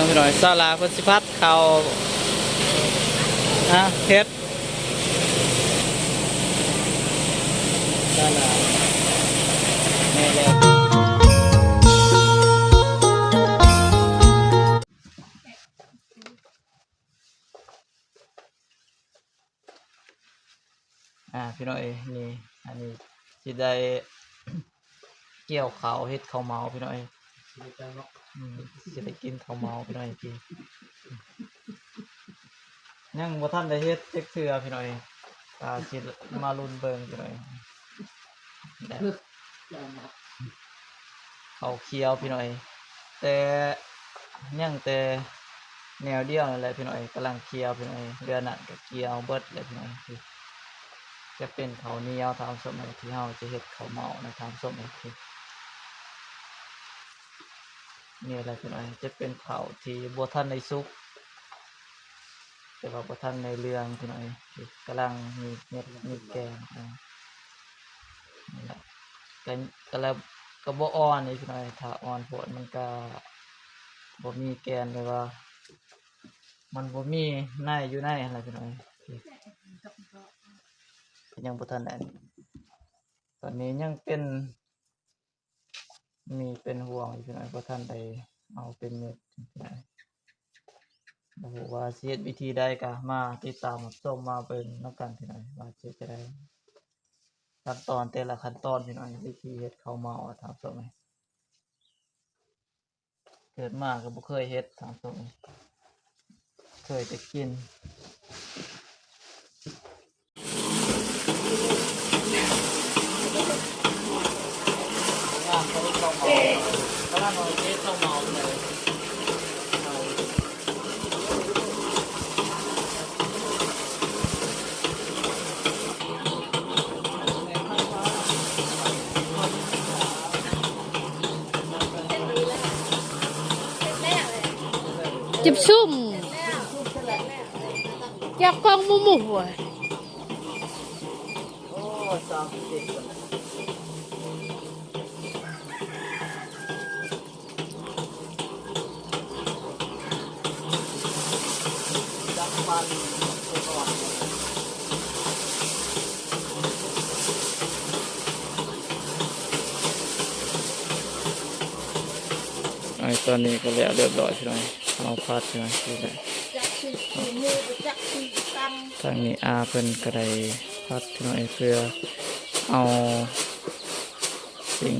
ພີ່ນ້ອງ ສາວລາເພິ່ນຊິຜັດເຂົ້າ ອາ ເຮັດ ສາວລາ ແມ່ແລ້ວ. ອ່າ ພີ່ນ້ອງເອີຍ ນີ້ ອັນນີ້ຊິໄດ້ກ່ຽວເຂົ້າ ເຮັດເຂົ້າເໝົາ ພີ່ນ້ອງເອີຍ ຊິໄດ້ກິນເຂົ້າເໝົາ ພີ່ນ້ອງເອີຍ ຍັງບໍ່ທັນໄດ້ເຮັດຈັກເທື່ອ ພີ່ນ້ອງເອີຍ ກໍຊິມາລຸ້ນເບິ່ງ ພີ່ນ້ອງເອີຍ. ແບບເຂົ້າກ່ຽວພີ່ນ້ອງເອີຍ ແຕ່ຍັງແຕ່ແນວດຽວນັ້ນແຫຼະພີ່ນ້ອງເອີຍ ກຳລັງກ່ຽວພີ່ນ້ອງເອີຍ ເດືອນນັ້ນກໍກ່ຽວເບິດແລ້ວພີ່ນ້ອງເອີຍ ຈະເປັນເຂົ້າໜຽວທ່ານຜູ້ຊົມ ທີ່ເຮົາຈະເຮັດເຂົ້າເໝົານະທ່ານຜູ້ຊົມເອີຍ. ນີ້ແຫຼະພີ່ນ້ອງເອີຍ ຈະເປັນເຂົ້າທີ່ບໍ່ທັນໄດ້ສຸກ ແຕ່ວ່າບໍ່ທັນໄດ້ເຫຼືອງພີ່ນ້ອງເອີຍ ກຳລັງມີເມັດມີແກນ ອ່າ ນີ້ແຫຼະ ກໍ ກໍແລ້ວ ກໍບໍ່ອ່ອນເດ້ພີ່ນ້ອງເອີຍ ຖ້າອ່ອນໂພດມັນກໍບໍ່ມີແກນ ແບບວ່າມັນບໍ່ມີໃນຢູ່ໃນຫັ້ນແຫຼະພີ່ນ້ອງເອີຍ ຍັງບໍ່ທັນໄດ້ ຕອນນີ້ຍັງເປັນ ມີເປັນຫ່ວງຢູ່ພີ່ນ້ອງ ບໍ່ທັນໄດ້ເອົາເປັນເມັດ ບໍ່ຮູ້ວ່າຊິເຮັດວິທີໃດ ກໍມາຕິດຕາມຮັບຊົມ ມາເບິ່ງນຳກັນພີ່ນ້ອງ ວ່າຊິເຮັດຈັ່ງໃດ ຂັ້ນຕອນແຕ່ລະຂັ້ນຕອນພີ່ນ້ອງ ວິທີເຮັດເຂົ້າເໝົາ ທ່ານຜູ້ຊົມ ເກີດມາກໍບໍ່ເຄີຍເຮັດ ທ່ານຜູ້ຊົມ ເຄີຍແຕ່ກິນ. ຈິບຊຸມ ຈັບກ້ອງໝູ່ໝູ່ ໂອ້ຍ ອັນນີ້ຕອນນີ້ກໍແລ້ວຮຽບຮ້ອຍພີ່ນ້ອງ ເຮົາຜັດພີ່ນ້ອງ ນີ້ແຫຼະ ທາງນີ້ອາເພິ່ນກໍໄດ້ຜັດພີ່ນ້ອງ ເພື່ອເອົາສິ່ງ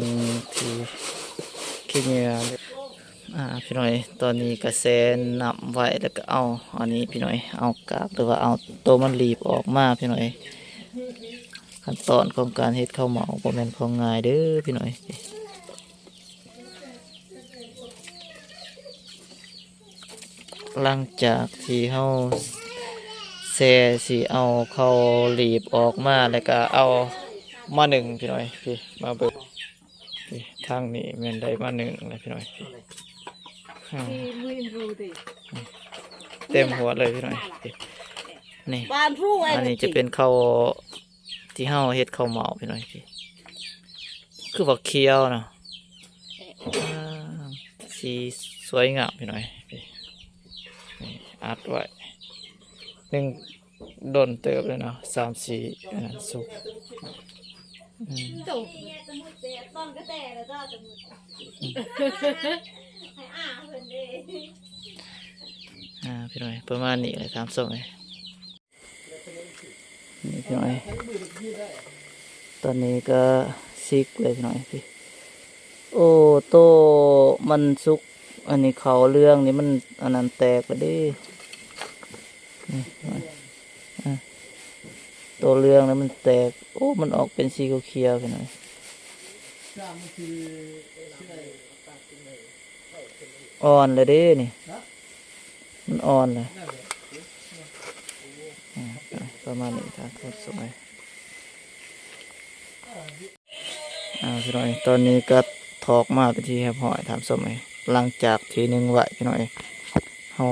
ທີ່ຂີ້ເຫຍື້ອ ອ່າ ພີ່ນ້ອງເອີຍ ຕອນນີ້ກະແຊ່ນ້ຳໄວ້ ແລ້ວກະເອົາອັນນີ້ພີ່ນ້ອງເອີຍ ເອົາກາບ ຫຼືວ່າເອົາໂຕມັນລີບອອກມາພີ່ນ້ອງເອີຍ ຂັ້ນຕອນຂອງການເຮັດເຂົ້າເໝົາບໍ່ແມ່ນຂອງງ່າຍເດີພີ່ນ້ອງເອີຍ. ຫຼັງຈາກທີ່ເຮົາແຊ່ ຊິເອົາເຂົ້າຫຼີບອອກມາ ແລ້ວກະເອົາມາໜຶ້ງພີ່ນ້ອງເອີຍ ມາເບິ່ງ ນີ້ ທາງນີ້ແມ່ນໄດ້ມາໜຶ້ງແລ້ວພີ່ນ້ອງ ເຕັມຫົວເລີຍພີ່ນ້ອງ ນີ້ ອັນນີ້ຈະເປັນເຂົ້າທີ່ເຮົາເຮັດເຂົ້າເໝົາພີ່ນ້ອງ ຄືວ່າຂຽວເນາະ ອ່າ ສີສວຍງາມພີ່ນ້ອງ ນີ້ ອັດໄວ້ ໜຶ້ງ ດົນເຕີບເລີຍເນາະ ສາມສີ່ ອັນນັ້ນສຸກ ອືມ ອ່າ ພີ່ນ້ອງ ປະມານນີ້ແຫຼະ ຕາມຊົມເລີຍ ນີ້ພີ່ນ້ອງ ຕອນນີ້ກໍຊິກເລີຍພີ່ນ້ອງ ໂອ້ ໂຕມັນສຸກ ອັນນີ້ເຂົ້າເຫຼືອງນີ້ມັນອັນນັ້ນແຕກແລ້ວເດ້ ນີ້ ອ່າ ໂຕເຫຼືອງນີ້ມັນແຕກ ໂອ້ ມັນອອກເປັນສີຂຽວໆ ພີ່ນ້ອງ ອ່ອນແລ້ວເດ້ນີ້ ມັນອ່ອນແລ້ວ ອ່າ ປະມານນີ້ ຖ້າຄົນສວຍ ອ່າ ພີ່ນ້ອງ ຕອນນີ້ກໍຖອກມາເປັນທີ່ຮຽບຮ້ອຍ ທ່ານຜູ້ຊົມເອີຍ ຫຼັງຈາກທີ່ໜຶ້ງໄວ້ ພີ່ນ້ອງເອີຍ ເຮົາ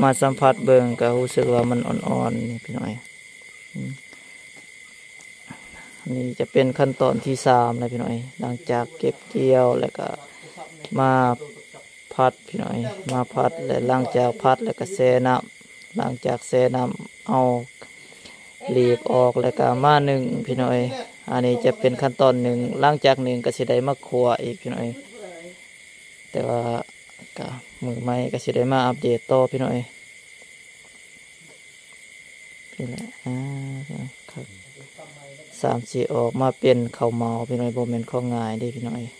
ມາສຳຜັດເບິ່ງກໍຮູ້ສຶກວ່າມັນອ່ອນໆ ນີ້ ພີ່ນ້ອງເອີຍ ອືມ ນີ້ຈະເປັນຂັ້ນຕອນທີສາມແລ້ວ ພີ່ນ້ອງເອີຍ ຫຼັງຈາກເກັບກ່ຽວ ແລ້ວກໍມາ ຜັດພີ່ນ້ອງເອີຍ ມາຜັດ ແລະ ຫຼັງຈາກຜັດແລ້ວກໍແຊ່ນ້ຳ ຫຼັງຈາກແຊ່ນ້ຳ ເອົາຫຼີກອອກ ແລ້ວກໍມາໜຶ້ງພີ່ນ້ອງເອີຍ. ອັນນີ້ຈະເປັນຂັ້ນຕອນໜຶ້ງ ຫຼັງຈາກໜຶ້ງກໍຊິໄດ້ມາຂົ້ວອີກພີ່ນ້ອງເອີຍ. ແຕ່ວ່າກໍມື້ໃໝ່ກໍຊິໄດ້ມາອັບເດດຕໍ່ພີ່ນ້ອງເອີຍ. ນີ້ແຫຼະ ອ່າ ຄັກ ສາມ ສີ່ ອອກມາເປັນເຂົ້າເໝົາພີ່ນ້ອງເອີຍ ບໍ່ແມ່ນຂອງງ່າຍເດ້ພີ່ນ້ອງເອີຍ.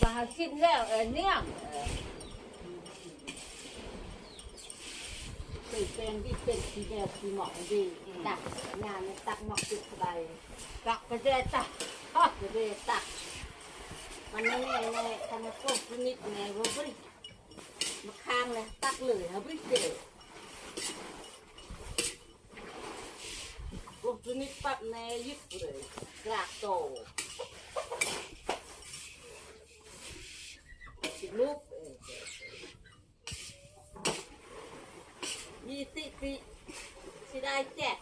ວ່າເຮົາຊິມແລ້ວ ເອີ ເນຍ ເປັນແປງດິບເປັນສີແດງສີໝອກດີ ຕັກຍາມຕັກໝອກຕິດສະບາຍ ຕັກກະແດຕັກ ກະແດຕັກ ມັນແນ່ໆ ຄັນມັນໂກງຊະນິດແນ່ບໍ່ບຣິ ມາຄ້າງແລ້ວຕັກເລີຍ ຫາບຣິເດ ພວກຊະນິດປັບແນ່ຍຶດເລີຍ ກາກໂຕ ຊິລຸກ ເອີ ມີຕິຕິ ຊິໄດ້ແຈກ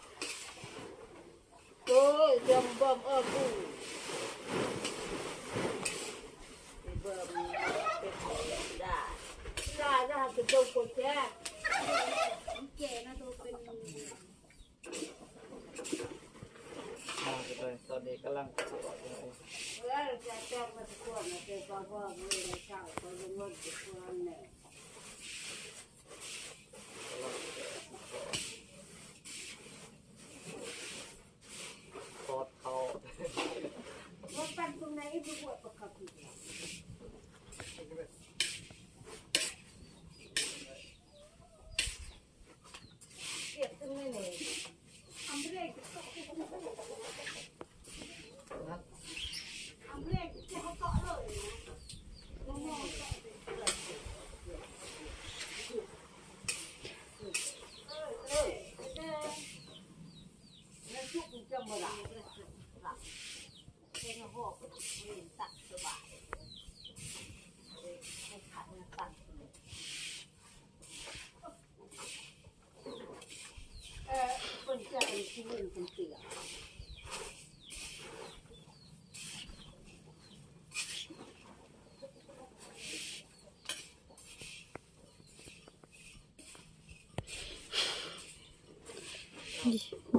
ໂອ້ຍ ຈຳບອມເອີກູ ເບິ່ງເປັນດາ ດາ ດາ ເປັນໂຕໂກແຈ ແກ່ນະໂຕເປັນ ມາໄປ ຕອນນີ້ກຳລັງ ທອດເຂົ້າ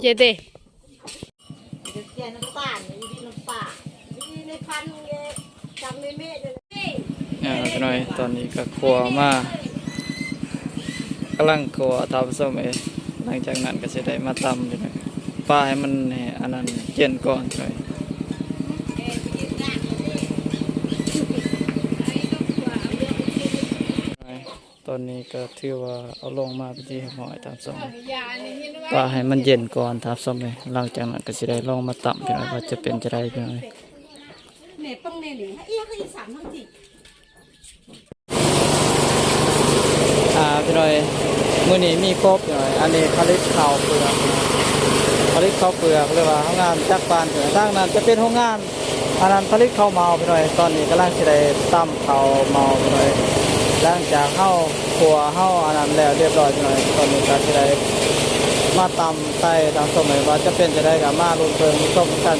ເຢັນເດ້ ແກ່ນ້ຳຕານ ອີ່ດີນ້ຳປາ ອີ່ດີໃນພັນເດ້ ຈຳແມ່ໆເດີ. ອ່າ ພີ່ນ້ອງ ຕອນນີ້ກໍຂົ້ວມາ ກຳລັງຂົ້ວ ທ່ານຜູ້ຊົມເອີຍ. ຫຼັງຈາກນັ້ນກໍຊິໄດ້ມາຕຳ ພີ່ນ້ອງ ປາໃຫ້ມັນ ອັນນັ້ນ ເຢັນກ່ອນ ພີ່ນ້ອງ. ຕອນນີ້ກໍຖືວ່າເອົາລົງມາເປັນທີ່ຮຽບຮ້ອຍ ທ່ານຜູ້ຊົມ. ປາໃຫ້ມັນເຢັນກ່ອນ ທ່ານຜູ້ຊົມເອີຍ. ຫຼັງຈາກນັ້ນກໍຊິໄດ້ລອງມາຕຳ ພີ່ນ້ອງ ວ່າຈະເປັນຈັ່ງໃດ ພີ່ນ້ອງເອີຍ. ນີ້ ເບິ່ງແນ່ນີ້ ອີກ ອີກສາມທາງທີ່ ອ່າ ພີ່ນ້ອງເອີຍ ມື້ນີ້ມີຄົບ ພີ່ນ້ອງເອີຍ. ອັນນີ້ຜະລິດເຂົ້າເປືອກ ຜະລິດເຂົ້າເປືອກ ຫຼືວ່າໂຮງງານຈັກປານ ທາງນັ້ນຈະເປັນໂຮງງານ ອັນນັ້ນຜະລິດເຂົ້າເໝົາ ພີ່ນ້ອງເອີຍ. ຕອນນີ້ກຳລັງຊິໄດ້ຕຳເຂົ້າເໝົາ ພີ່ນ້ອງເອີຍ. ຫຼັງຈາກເຮົາຂົ້ວ ເຮົາອັນນັ້ນແລ້ວລຽບຮ້ອຍ ພີ່ນ້ອງເອີຍ. ຕອນນີ້ກໍຊິໄດ້ມາຕຳໃສ່ ທ່ານຜູ້ຊົມເອີຍ. ວ່າຈະເປັນຈັ່ງໃດກໍມາລຸ້ນເບິ່ງຊົມກັນ.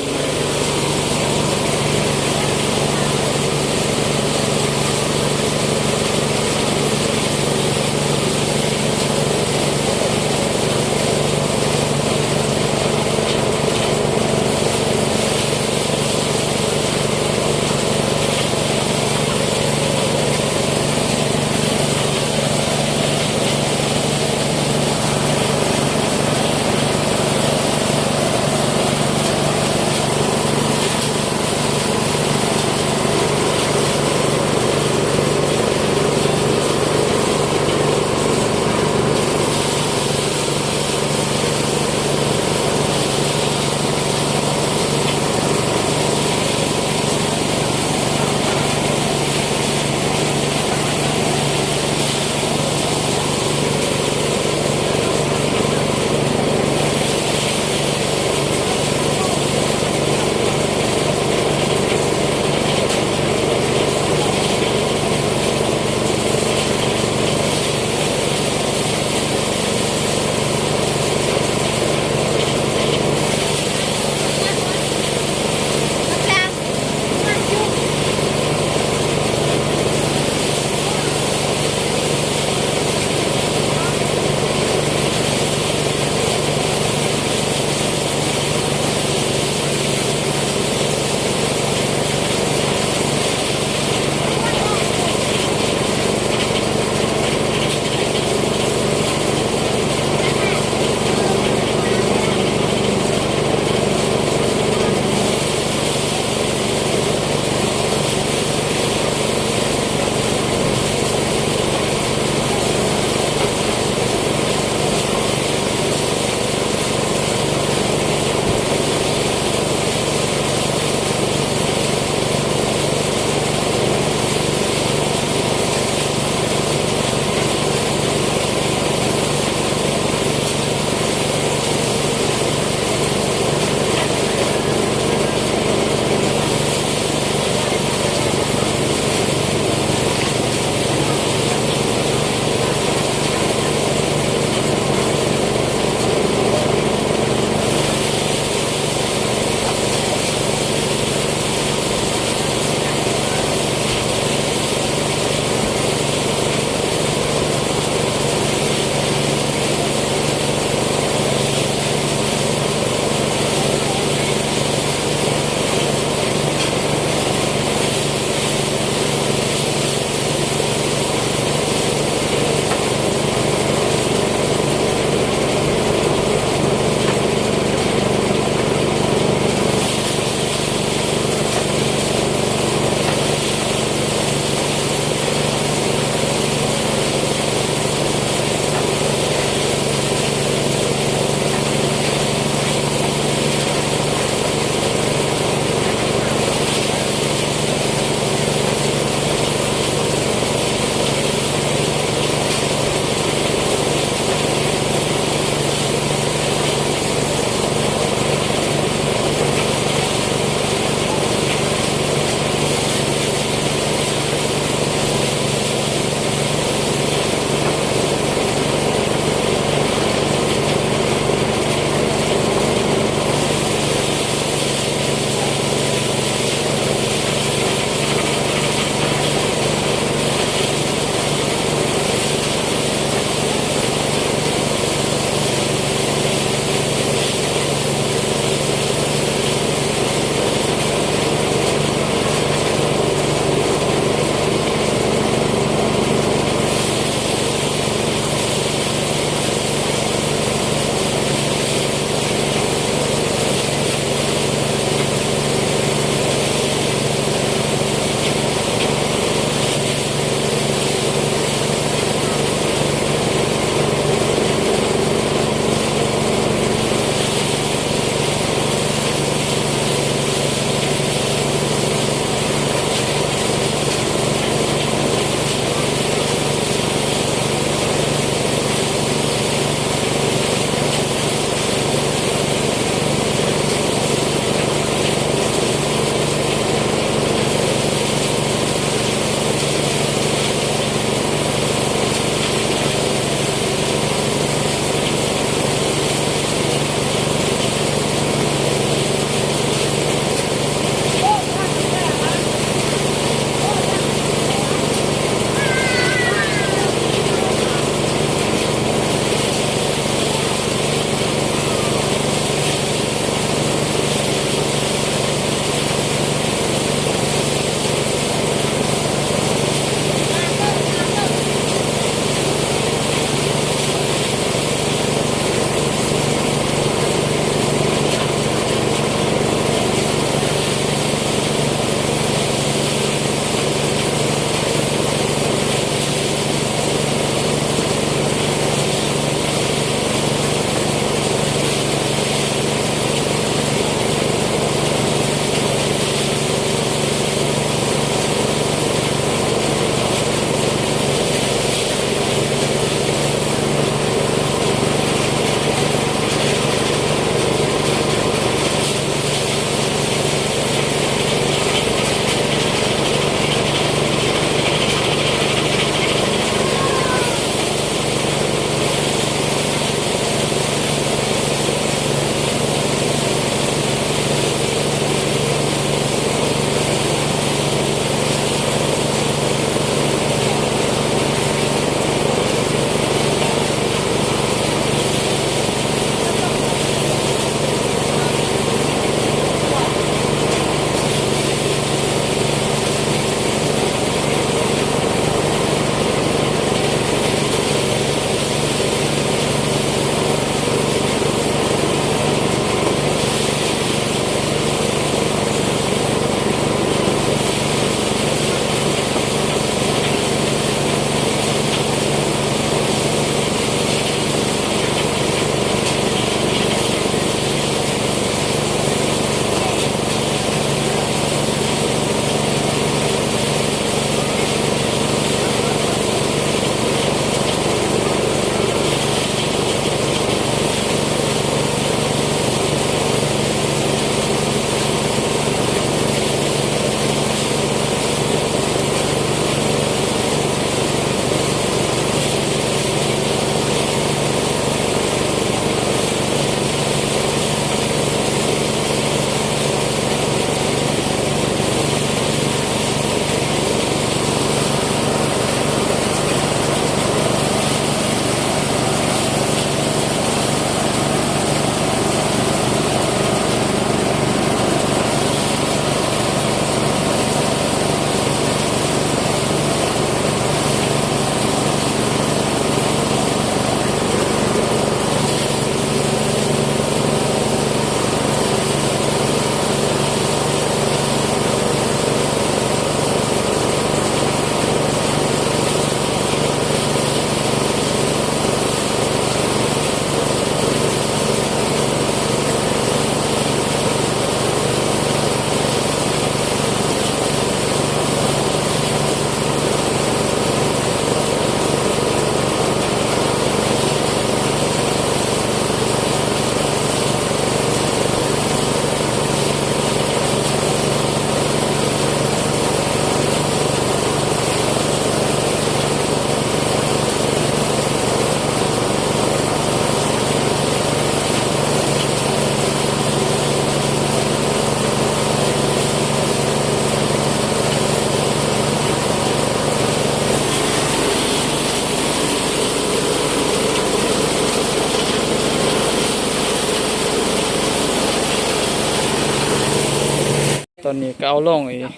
ຕອນນີ້ກໍເອົາລົງອີກ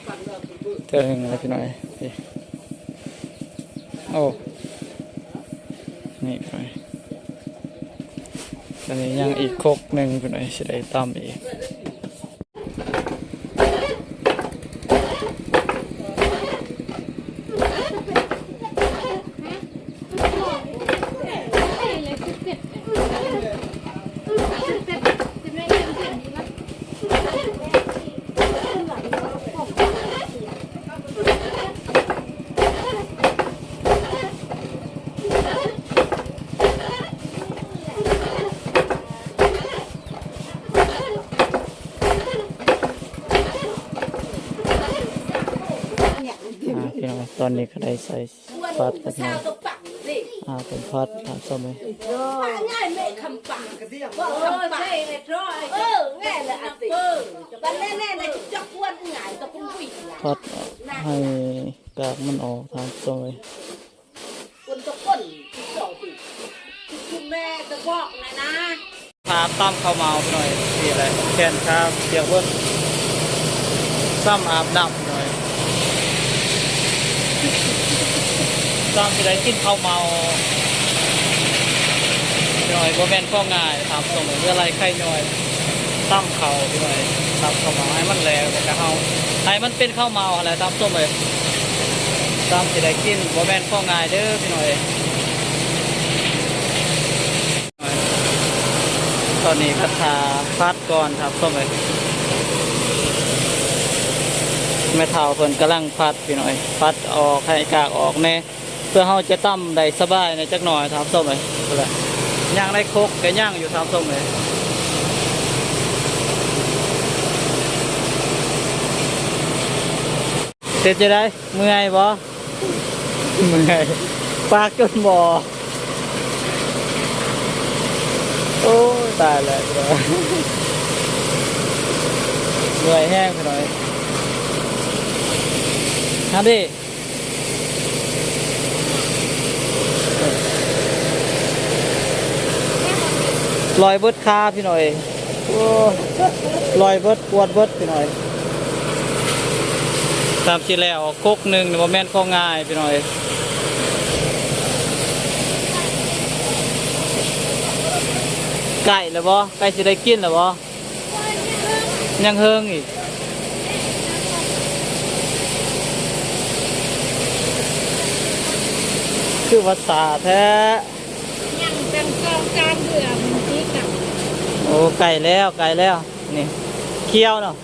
ເທື່ອໜຶ່ງແລ້ວພີ່ນ້ອງເອີຍ. ໂອ້ ນີ້ພີ່ນ້ອງເອີຍ ຕອນນີ້ຍັງອີກຄົກໜຶ່ງພີ່ນ້ອງເອີຍ ຊິໄດ້ຕຳອີກ. ອ່າ ພີ່ນ້ອງ ຕອນນີ້ກໍໄດ້ໃສ່ຜັດກັບ ອ່າ ເປັນຜັດ ທ່ານຜູ້ຊົມເອີຍ. ຜັດໃຫ້ກາກມັນອອກ ທ່ານຜູ້ຊົມເອີຍ. ຄົນຕະຄົນ ພາຕຳເຂົ້າເໝົາໜ້ອຍ ນີ້ແຫຼະ ແຂນຂາປຽກເບິດ ຊ້ຳອາບນ້ຳໜ້ອຍ ຊ້ຳຊິໄດ້ກິນເຂົ້າເໝົາໜ້ອຍ ບໍ່ແມ່ນຂອງງ່າຍ ທ່ານຜູ້ຊົມເອີຍ ເວລາໄຂ້ຍ້ອຍ ຕຳເຂົ້າພີ່ນ້ອງເອີຍ ຕຳເຂົ້າເໝົາໃຫ້ມັນແຫຼກ ແລ້ວກໍເຮົາໃຫ້ມັນເປັນເຂົ້າເໝົາຫັ້ນແຫຼະ ທ່ານຜູ້ຊົມເອີຍ ຕຳຊິໄດ້ກິນ ບໍ່ແມ່ນຂອງງ່າຍເດີພີ່ນ້ອງເອີຍ. ຕອນນີ້ກໍຖ້າຜັດກ່ອນ ທ່ານຜູ້ຊົມເອີຍ ແມ່ເຖົ້າເພິ່ນກຳລັງຜັດພີ່ນ້ອງເອີຍ ຜັດອອກໃຫ້ກາກອອກແດ່ ເພື່ອເຮົາຈະຕຳໄດ້ສະບາຍແດ່ຈັກໜ້ອຍ ທ່ານຜູ້ຊົມເອີຍ. ພຸ້ນແຫຼະ ຍັງໃນຄົກກໍຍັງຢູ່ ທ່ານຜູ້ຊົມເອີຍ. ເປັນຈັ່ງໃດ ເມື່ອຍບໍ່? ເມື່ອຍ ປາກຈົນບໍ່. ໂອ້ຍ ຕາຍແລ້ວ ເມື່ອຍແຮງພີ່ນ້ອງເອີຍ ຫັ້ນເດ້. ລອຍເບິດຂາພີ່ນ້ອງເອີຍ ໂອ້ ລອຍເບິດ ປວດເບິດພີ່ນ້ອງເອີຍ. ຕຳຊິແລ້ວຄົກໜຶ່ງນີ້ ບໍ່ແມ່ນຂອງງ່າຍພີ່ນ້ອງເອີຍ. ໃກ້ແລ້ວບໍ່? ໃກ້ຊິໄດ້ກິນແລ້ວບໍ່? ຍັງເຫິງອີກ ຄືວ່າຊ້າແທ້. ຍັງເປັນສອງສາມເດືອນນີ້ຕິດນະ. ໂອ້ ໃກ້ແລ້ວ ໃກ້ແລ້ວ ນີ້ຂຽວເນາະ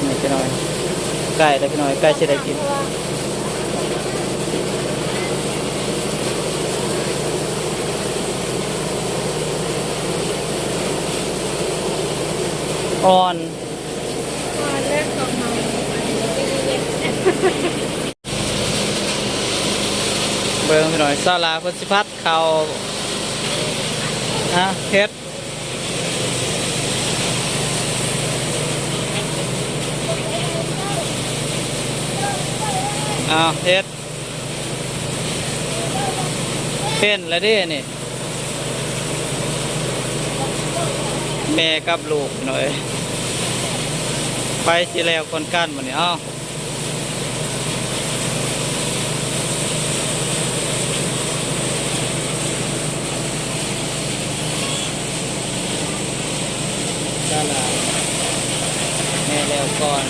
ນີ້ພີ່ນ້ອງ ໃກ້ແລ້ວພີ່ນ້ອງ ໃກ້ຊິໄດ້ກິນ. ອ່ອນ ອ່ອນແລ້ວກໍເໝົາ ເບິ່ງພີ່ນ້ອງ ສາວລາເພິ່ນຊິຜັດເຂົ້າ ອາ ເຮັດ ອາ ເຮັດ ເປັນແລ້ວເດ້ນີ້ ແມ່ກັບລູກພີ່ນ້ອງເອີຍ ໃຜຊິແລ້ວກ່ອນກັນບັດນີ້ ເອົ້າ. ສາລາແມ່ແລ້ວກ່ອນ.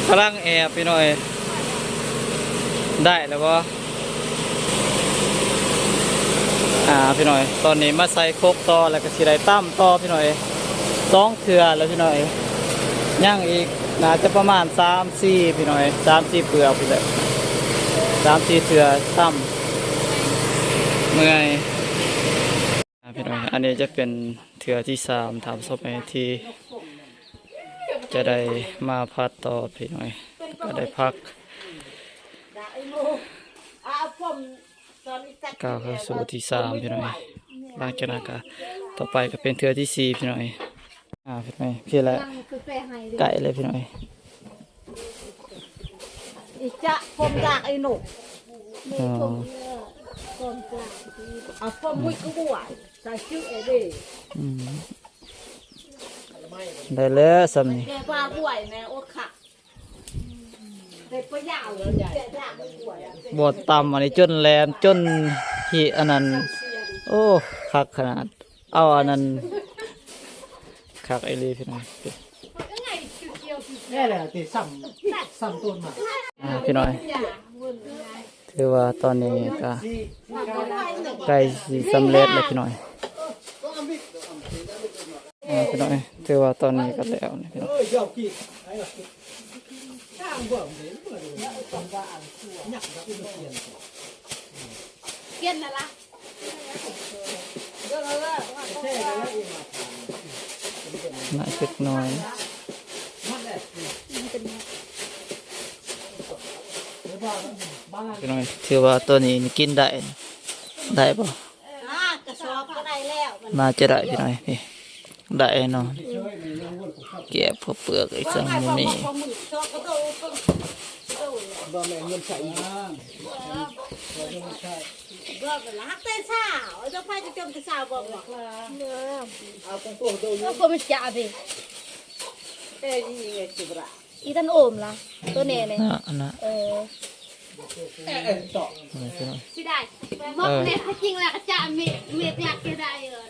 ກຳລັງແອບພີ່ນ້ອງເອີຍ ໄດ້ແລ້ວບໍ່? ອ່າ ພີ່ນ້ອງເອີຍ ຕອນນີ້ມາໃສ່ຄົກຕໍ່ ແລ້ວກໍຊິໄດ້ຕຳຕໍ່ພີ່ນ້ອງເອີຍ ສອງເທື່ອແລ້ວພີ່ນ້ອງເອີຍ ຍັງອີກໜ້າຈະປະມານສາມສີ່ ພີ່ນ້ອງເອີຍ ສາມສີ່ເປືອກພຸ້ນແຫຼະ ສາມສີ່ເທື່ອຕຳ ເມື່ອຍ. ອ່າ ພີ່ນ້ອງ ອັນນີ້ຈະເປັນເທື່ອທີສາມ ທ່ານຜູ້ຊົມເອີຍ ທີ່ຈະໄດ້ມາຜັດຕໍ່ພີ່ນ້ອງເອີຍ ກໍໄດ້ພັກ ກ້າວເຂົ້າສູ່ທີສາມ ພີ່ນ້ອງເອີຍ ຫຼັງຈາກນັ້ນກໍ ຕໍ່ໄປກໍເປັນເທື່ອທີສີ່ ພີ່ນ້ອງເອີຍ. ອ່າ ພີ່ນ້ອງເອີຍ ພີ້ແຫຼະ ກຳລັງໄປແປໃຫ້ເດ້ ໃກ້ແລ້ວ ພີ່ນ້ອງເອີຍ. ອີຈະ ຜົມຢາກໄອ້ນົກ ອໍ ຜົມເລີຍ ຜົມກາງ ເອົາຜົມມຸ້ຍກະບວຍ ໃສ່ຊື່ເອເດ ອືມ ໄດ້ແລ້ວສ່ຳນີ້ ແກວ່າບວຍແນ່ ໂອດຄັກ ບໍ່ຕຳອັນນີ້ຈົນແຫຼມ ຈົນທີ່ອັນນັ້ນ ໂອ້ ຄັກຂະໜາດ ເອົາອັນນັ້ນ ຄັກອີ່ຫຼີພີ່ນ້ອງ ແນ່ແຫຼະຕິ ຊ້ຳ ຊ້ຳຕົ້ນມາ ອ່າ ພີ່ນ້ອງ ຖືວ່າຕອນນີ້ກໍໃກ້ຊິສຳເລັດແລ້ວພີ່ນ້ອງ ອ່າ ພີ່ນ້ອງ ຖືວ່າຕອນນີ້ກໍແລ້ວນີ້ພີ່ນ້ອງ ປ່ຽນລະລະ ໜ້ອຍຈັກໜ້ອຍ ພີ່ນ້ອງ ຖືວ່າໂຕນີ້ກິນໄດ້ ໄດ້ບໍ່? ອ່າ ກະສອບກໍໄດ້ແລ້ວ ໜ້າຈະໄດ້ພີ່ນ້ອງ ນີ້ ໄດ້ເນາະ ແກະເປືອກອີກ ສັງບໍ່ມີ ບໍ່ແມ່ນເງິນໃຊ້ອີກ ບໍ່ລະ ຮັກແຕ່ສາວ ເຈົ້າໃຜຈະຈົນແຕ່ສາວບໍ່ ບໍ່ ເອົາຂອງຕົວໂຕຢູ່ ກໍມັນຈະເບ ແຕ່ອີງໄງຊິບຣາ ອີຕັນໂອມລະ ໂຕແນ່ແນ່ ອັນນະ ເອີ ເອີ ເອີ ເອີ ຊິໄດ້ ເອີ ບອກແນ່ ຄວາມຈິງລະກະຈະເມດ ເມດຢາກຊິໄດ້ເອີ.